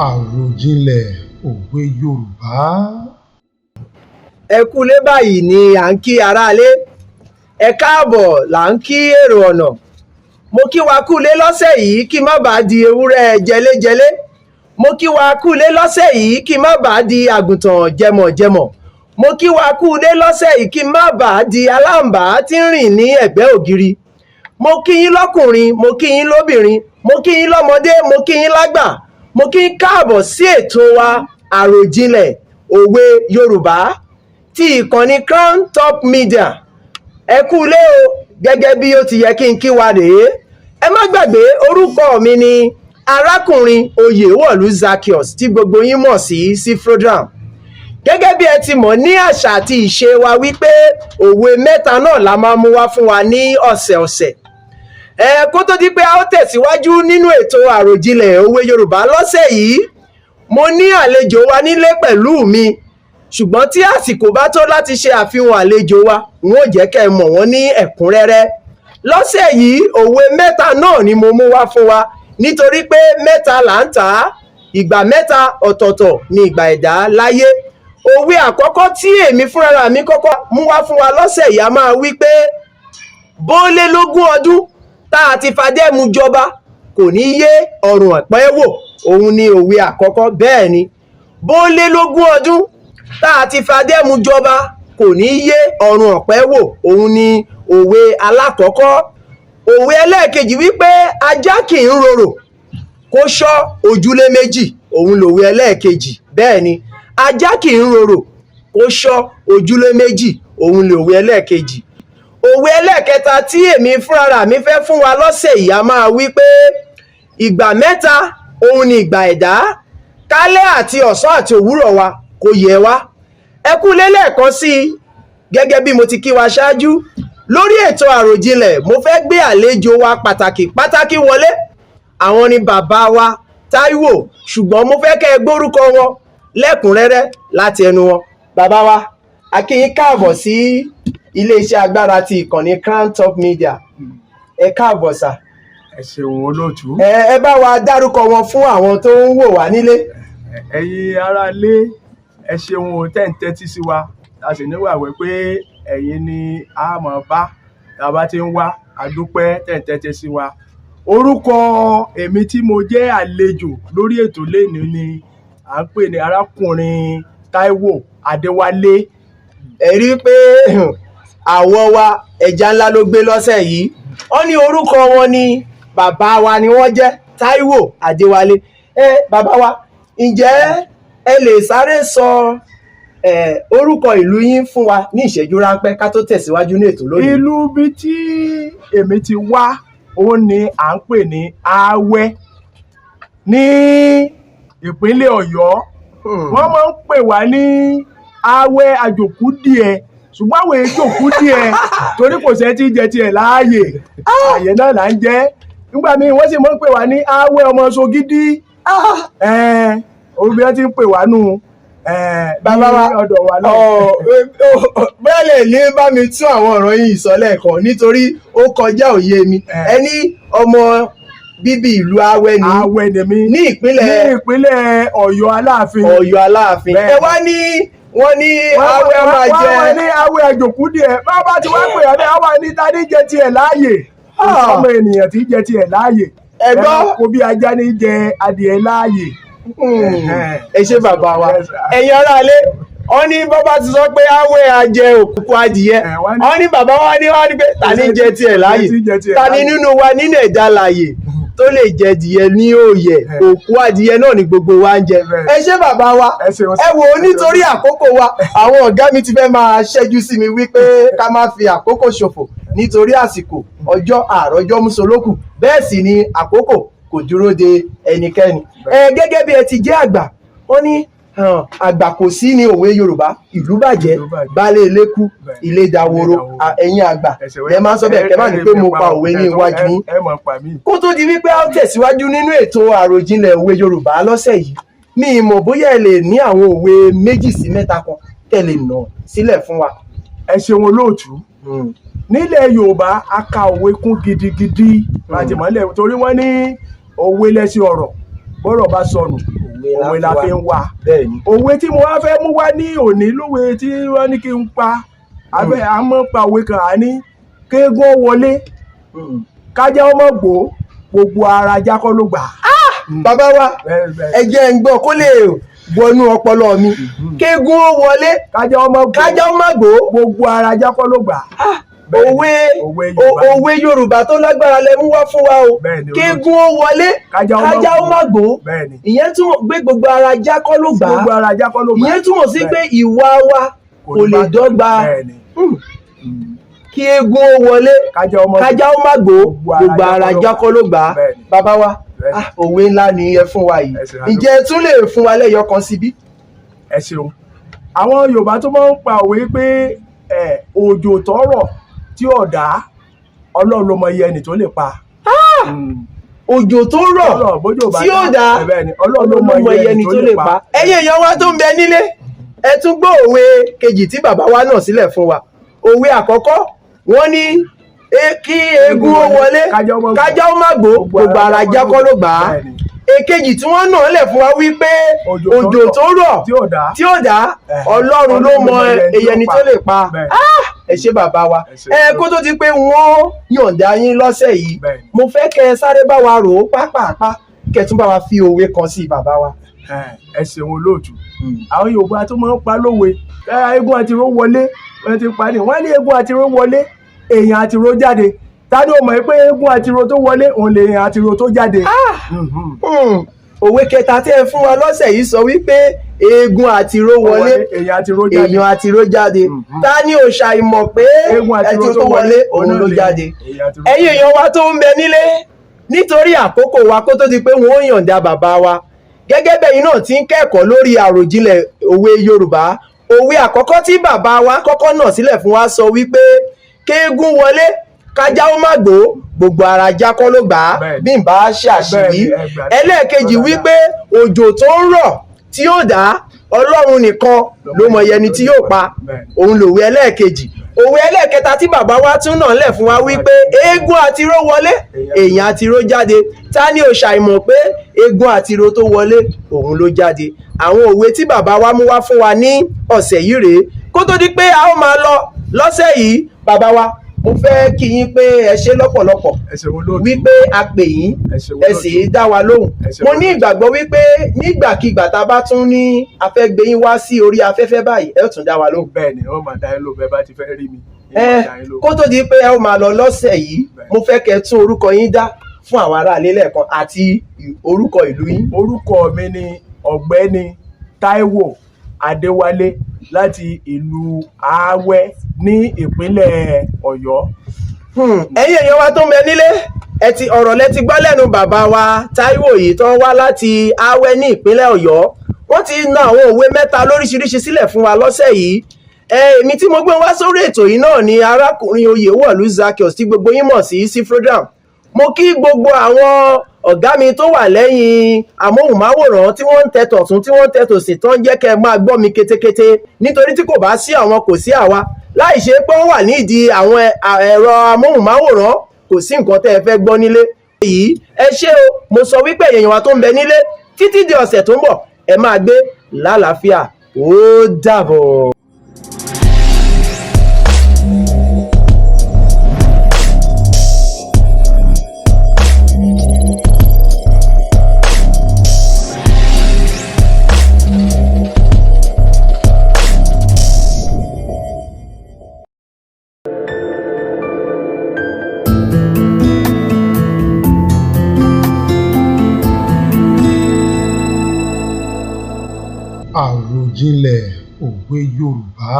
Àròjinlẹ̀ òwe Yorùbá. Ẹ kú ilé, báyìí ni à ń kí aráalé, ẹ káàbọ̀ là ń kí èrò ọ̀nà. Mo kí wa kú ilé lọ́sẹ̀ yìí kí má bàa di ewúrẹ́ jẹléjẹlé. Mo kí wa kú ilé lọ́sẹ̀ yìí kí má bàa di àgùntàn jẹmọ̀jẹmọ̀. Mo kí wa kú ilé lọ́sẹ̀ yìí kí má bàa di aláǹbá tí ń rìn ní ẹ̀gbẹ́ ògiri. Mo kí yín lọ́kùnrin, mo kí yín lóbìnrin, mo kí yín lọ́mọdé, mo kí yín lágbà. Mo kí yín káàbọ̀ sí ètò wa Àròjinlẹ̀ Òwe Yorùbá tí ìkànnì Crown Top Media. Ẹ kú ilé o, gẹ́gẹ́ bí ó ti yẹ kí n kí wa rèé. Ẹ má gbàgbé, orúkọ mi ni arákùnrin Oyèwọ̀lú Zaccheaus, tí gbogbo yín mọ̀ sí Cfrodram. Gẹ́gẹ́ bí ẹ ti mọ̀ ní àṣà àti ìṣe wa wípé òwe mẹ́ta náà la máa mú wá fún wa ní ọ̀sẹ̀ọ̀sẹ̀. Ẹ kó tó di pé a ó tẹ̀síwájú nínú ètò Àròjinlẹ̀ Òwe Yorùbá lọ́sẹ̀ yìí, mo ní àlejò wa nílé pẹ̀lú mi, ṣùgbọ́n tí àsìkò bá tó láti ṣe àfihàn àlejò wa, n ó jẹ́ kẹ́ ẹ mọ̀ wọ́n ní ẹ̀kúnrẹ́rẹ́. Lọ́sẹ̀ yìí, òwe mẹ́ta náà ni mo mú wá fún wa, nítorí pé mẹ́ta là ń tà á, ìgbà mẹ́ta ọ̀tọ̀ọ̀tọ̀ ni ìgbà ẹ̀dá láyé. Òwe àkọ́kọ́ tí èmi fúnra mi kọ́kọ́ mú wá fún wa lọ́sẹ̀ yìí a máa wí pé bó lé lógún ọdún tá a ti fadẹ́mu jọba, kò ní yé ọrùn ọ̀pẹ wò. Òun ni òwe àkọ́kọ́. Bẹ́ẹ̀ ni, bó lé lógún ọdún tá a ti fadẹ́mu jọba, kò ní yé ọrùn ọ̀pẹ wò. Òun ni òwe alákọ̀ọ́kọ́. Òwe ẹlẹ́ẹ̀kejì wípé ajá kì í rorò kó ṣọ́ ojúlé méjì. Òun lòwe ẹlẹ́ẹ̀kejì. Bẹ́ẹ̀ ni, ajá kì í rorò kó ṣọ́ ojúlé méjì. Òun lòwe ẹlẹ́ẹ̀kejì. Òwe ẹlẹ́ẹ̀kẹta tí èmi fúnra mi fẹ́ fún wa lọ́sẹ̀ yìí a máa wí pé ìgbà mẹ́ta òun ni ìgbà ẹ̀dá, kálẹ̀ àti ọ̀sán àti òwúrọ̀ wa kò yẹ wá. Ẹ kú lélẹ́ẹ̀kan sí i. Gẹ́gẹ́ bí mo ti kí wa ṣáájú lórí ètò Àròjinlẹ̀, mo fẹ́ gbé àlejò wa pàtàkì pàtàkì wọlé. Àwọn ni bàbá wa Táíwò, ṣùgbọ́n mo fẹ́ kẹ́ ẹ gbórúkọ wọn lẹ́kùnrẹ́rẹ́ láti ẹnu wọn. Bàbá wa, a kí yín káàbọ̀ sí iléeṣẹ́ agbára ti ìkànnì Crown Top Media. Ẹ káàbọ̀ sà. Ẹ ṣeun, olóòtú. Ẹ bá wa dárúkọ wọn fún àwọn tó ń wò wá nílé. Ẹ̀yin aráalé, ẹ ṣeun o tẹ́ ń tẹ́tí sí wa. A sì nígbàgbọ́ pé ẹ̀yin ni a mọ̀ bá tá a bá ti ń wá. A dúpẹ́ tẹ́ ń tẹ́tí sí wa. Orúkọ èmi tí mo jẹ́ àlejò lórí ètò lénìí ni à ń pè ní arákùnrin Táíwò Adéwálé. Ẹ rí i pé àwọ̀ wa, ẹja ńlá ló gbé lọ́sẹ̀ yìí. Wọ́n ní orúkọ wọn ni, bàbá wa ni wọ́n jẹ́ Táíwò Adéwálé. Ẹ bàbá wa, ǹjẹ́ ẹ lè sáré sọ orúkọ ìlú yín fún wa ní ìṣẹ́jú ráńpẹ́ ká tó tẹ̀síwájú ní ètò lónìí? Ìlú bí tí èmi ti wá, òun ni à ń pè ní Awẹ́ ní ìpínlẹ̀ Ọ̀yọ́. Wọ́n máa ń pè wá ní Awẹ́ àjòkúdìẹ̀, ṣùgbọ́n àwọn èyí jòkúdìẹ̀ torí kò sẹ́ tí jẹ tiẹ̀ láàyè, àyè náà là ń jẹ́. Nígbà míì, wọ́n sì máa ń pè wá ní Awẹ́ ọmọ Sogídí. Orí bí wọ́n ti ń pè wá nù Bàbá wa, ní ọ̀dọ̀ wa náà. Bẹ́ẹ̀ lè ní bá mi tún àwọn ọ̀rọ̀ yìí sọ lẹ́ẹ̀kan, nítorí ó kọjá òye mi. Ẹ ní ọmọ bíbí ìlú Awẹ́ ni? Awẹ́ ni mí. Ní ìpínlẹ̀? Ní ìpínlẹ̀ Ọ̀yọ́ Aláàfin. Ọ̀yọ́ Aláàfin. Bẹ́ẹ̀. Ẹ wá ní wọ́n ní Awẹ́ máa jẹ Wọ́n ní Awẹ́ àjòkúdìẹ̀. Bá bá ti wá pè é, àwa ní ta ní jẹ tiẹ̀ láàyè? Ọmọ ènìyàn tí jẹ tiẹ̀ láàyè. Ẹ gbọ́. Ẹranko bí ajá ní jẹ adìẹ láàyè. Ẹ ṣé, bàbá wa. Yes, sir. Ẹ̀yin aráalé, wọ́n ní bàbá ti sọ pé Awẹ́ ajẹ òkùnkùn adìyẹ. Wọ́n Wọ́n ní bàbá wa ní wọ́n ní pé ta ní jẹ tiẹ̀ láàyè? Tí jẹ tiẹ̀ Ta ní láàyè? nínú wa nínú ẹ̀dá láàyè tó lè jẹ adìyẹ ní òòyẹ̀? Òkú adìyẹ náà ni gbogbo wa ń jẹ. Bẹ́ẹ̀. Ẹ ṣé, bàbá wa. Ẹ ṣeun. Ẹ wò ó, nítorí àkókò wa, àwọn ọ̀gá mi ti fẹ́ máa ṣẹ́jú sí mi wípé ká má fi àkókò ṣòfò, nítorí àsìkò ọjọ́ àròjọ́ músolókù, bẹ́ẹ̀ sì ni àkókò kò dúró de ẹnikẹ́ni. Ẹ gẹ́gẹ́ bí ẹ ti jẹ́ àgbà, wọ́n ní àgbà kò sí ní òwe Yorùbá, ìlú bàjẹ́. Ìlú bàjẹ́. Baálé ilé kú, Bẹ́ẹ̀. ilé dahoro. Ilé dahoro. Ẹ̀yin àgbà lẹ máa ń sọ bẹ́ẹ̀, kẹ́ má ní pé mo pa òwe ní iwájú yín. Ẹ mọ̀ pa mí. Kó tó di wípé a ó tẹ̀síwájú nínú ètò Àròjinlẹ̀ Òwe Yorùbá lọ́sẹ̀ yìí, mi ì mọ̀ bóyá ẹ lè ní àwọn òwe méjì sí mẹ́ta kan tẹ̀lé nà sílẹ̀ fún wa. Ẹ ṣeun olóòtú. Nílẹ̀ Yorùbá, a ka òwe kún gidigidi láti mọ́lẹ̀, torí wọ́n ní òwe lẹ́sìn ọ̀rọ̀, bọ́rọ̀ bá sọnù, òwe la fi ń wá. Òwe tí mo wá fẹ́ mú wá ní òní lówe tí wọ́n ní kí n pa abẹ́, a mọ̀ pa òwe kan, à ní kéégún wọlé, kájá ọmọ gbò, gbogbo ara ajá kọ́ ló gbà. Bàbá wa, ẹ jẹ́ ń gbọ́ kó lè wọnú ọpọlọ mi. Kéégún ó wọlé, kájá ọmọ gbò, kájá ó má gbó, gbogbo ara ajá kọ́ ló gbà. Òwe òwe Yorùbá tó lágbára lẹ mú wá fún wa o. Kéégún ó wọlé, kájá ó má gbó, ìyẹn túmọ̀ pé gbogbo ara ajá kọ́ ló gbà. Gbogbo ara ajá kọ́ ló gbà. Ìyẹn túmọ̀ sí pé ìwà wa kò lè dọ́gba. Kí eégún ó wọlé, kájá ó má gbó, gbogbo ara ajá kọ́ ló gbà. Bàbá wa, òwe ńlá ni ẹ fún wa yìí. Ǹjẹ́ ẹ tún lè fún wa lẹ́yọ kan síbí? Ẹ ṣeun. Àwọn Yorùbá tó máa ń pa òwe pé òjò tọrọ tí ò dá, Ọlọ́run ló mọ iye ẹni tó lè pa. Òjò tó rọ̀ tí ò dá, Ọlọ́run ló mọ iye ẹni tó lè pa. Ẹ̀yin èèyàn wa tó ń bẹ nílé, ẹ tún gbọ́ òwe kejì tí bàbá wa náà sílẹ̀ fún wa. Òwe àkọ́kọ́, wọ́n ní kí eégún ó wọlé, kájá ó má gbó, gbogbo ara ajá kọ́ ló gbà á. Èkejì tí wọ́n náà lẹ̀ fún wa wípé òjò tó rọ̀ tí ò dá, Ọlọ́run ló mọ iye ẹni tó lè pa. Ẹ ṣé bàbá wa. Ẹ kó tó di pé wọ́n yọ̀ǹda yín lọ́sẹ̀ yìí, mo fẹ́ kẹ́ ẹ sáré bá wa rò ó pápápá, kẹ́ ẹ tún bá wa fi òwe kan sí bàbá wa. Ẹ ṣeun olóòtú. Àwọn Yorùbá tó máa ń pa lówe, eégún àtiró wọlé, wọ́n ti pa ní, wọ́n ní eégún àtiró wọlé, èèyàn àtiró jáde. Ta ni ó mọ̀ pé eégún àtiró tó wọlé, òun lè èèyàn àtiró tó jáde? Òwe kẹta tí ẹ fún wa lọ́sẹ̀ yìí sọ wípé eégún àtiró wọlé, èèyàn àtiró jáde. Ta ni ò ṣàìmọ̀ pé eégún àtiró tó wọlé, òun ló jáde? Ẹ̀yin èèyàn wa tó ń bẹ nílé, nítorí àkókò wa, kó tó di pé wọ́n ó yọ̀ǹda bàbá wa, gẹ́gẹ́ bẹ́yìn náà ti ń kẹ́kọ̀ọ́ lórí àròjinlẹ̀ òwe Yorùbá, òwe àkọ́kọ́ tí bàbá wa kọ́kọ́ nà sílẹ̀ fún wa sọ wípé kéégún wọlé, kájá ó má gbó, gbogbo ara ajá kọ́ ló gbà á, bí n bá ṣàṣìwí. Ẹlẹ́ẹ̀kejì wípé òjò tó ń rọ̀ tí yóò dá, Ọlọ́run nìkan ló mọ iye ẹni tí yóò pa, òun lòwe ẹlẹ́ẹ̀kejì. Òwe ẹlẹ́ẹ̀kẹta tí bàbá wa tún náà lẹ̀ fún wa wípé eégún àtiró wọlé, èèyàn àtiró jáde. Ta ni ò ṣàìmọ̀ pé eégún àtiró tó wọlé, òun ló jáde? Àwọn òwe tí bàbá wa mú wá fún wa ní ọ̀sẹ̀ yìí rèé. Kó tó di pé a ó máa lọ lọ́sẹ̀ yìí, bàbá wa, mo fẹ́ kí yín pé ẹ ṣé lọ́pọ̀lọpọ̀ wípé a pè yín, ẹ sì dá wa lóhùn. Mo ní ìgbàgbọ́ wípé nígbàkigbà tá a bá tún ní a fẹ́ gbé yín wá sí orí afẹ́fẹ́ báyìí, ẹ ó tún dá wa lóhùn. Bẹ́ẹ̀ni, wọ́n máa dá yín lóhùn bẹ́ẹ̀ bá ti fẹ́ rí mi. Kó tó di pé ẹ ó máa lọ lọ́sẹ̀ yìí, mo fẹ́ kẹ́ tún orúkọ yín dá fún àwọn aráalé lẹ́ẹ̀kan àti orúkọ ìlú yín. Orúkọ mi ni Ọ̀gbẹ́ni Táíwò Adéwálé láti ìlú Ààwẹ́ ní ìpínlẹ̀ Ọ̀yọ́. Ẹ̀yin èèyàn wa tó ń bẹ nílé, ẹ ti ọ̀rọ̀ lẹ ti gbọ́ lẹ́nu bàbá wa Táíwò yìí tó ń wá láti Ààwẹ́ ní ìpínlẹ̀ Ọ̀yọ́. Wọ́n ti na àwọn òwe mẹ́ta lóríṣiríṣi sílẹ̀ fún wa lọ́sẹ̀ yìí. Èmi tí mo gbé wá sórí ètò yìí náà ni arákùnrin Oyèwọ̀lú Zaccheaus tí gbogbo yín mọ̀ sí Cfrodram. Mo kí gbogbo àwọn ọ̀gá mi tó wà lẹ́yìn amóhùnmáwòrán tí wọ́n ń tẹ tọ̀tún, tí wọ́n ń tẹ tòsì, tó ń jẹ́ kẹ́ ẹ máa gbọ́ mi kétékété, nítorí tí kò bá sí àwọn, kò sí àwa. Láì ṣe pé wọ́n wà nídìí àwọn ẹ̀rọ amóhùnmáwòrán, kò sí nǹkan tẹ́ ẹ fẹ́ gbọ́ nílé yìí. Ẹ ṣé o. Mo sọ wípé èèyàn wa tó ń bẹ nílé, títí di ọ̀sẹ̀ tó ń bọ̀, ẹ máa gbé lálàáfíà. Ó dàbọ̀. Àròjinlẹ̀ òwe Yorùbá.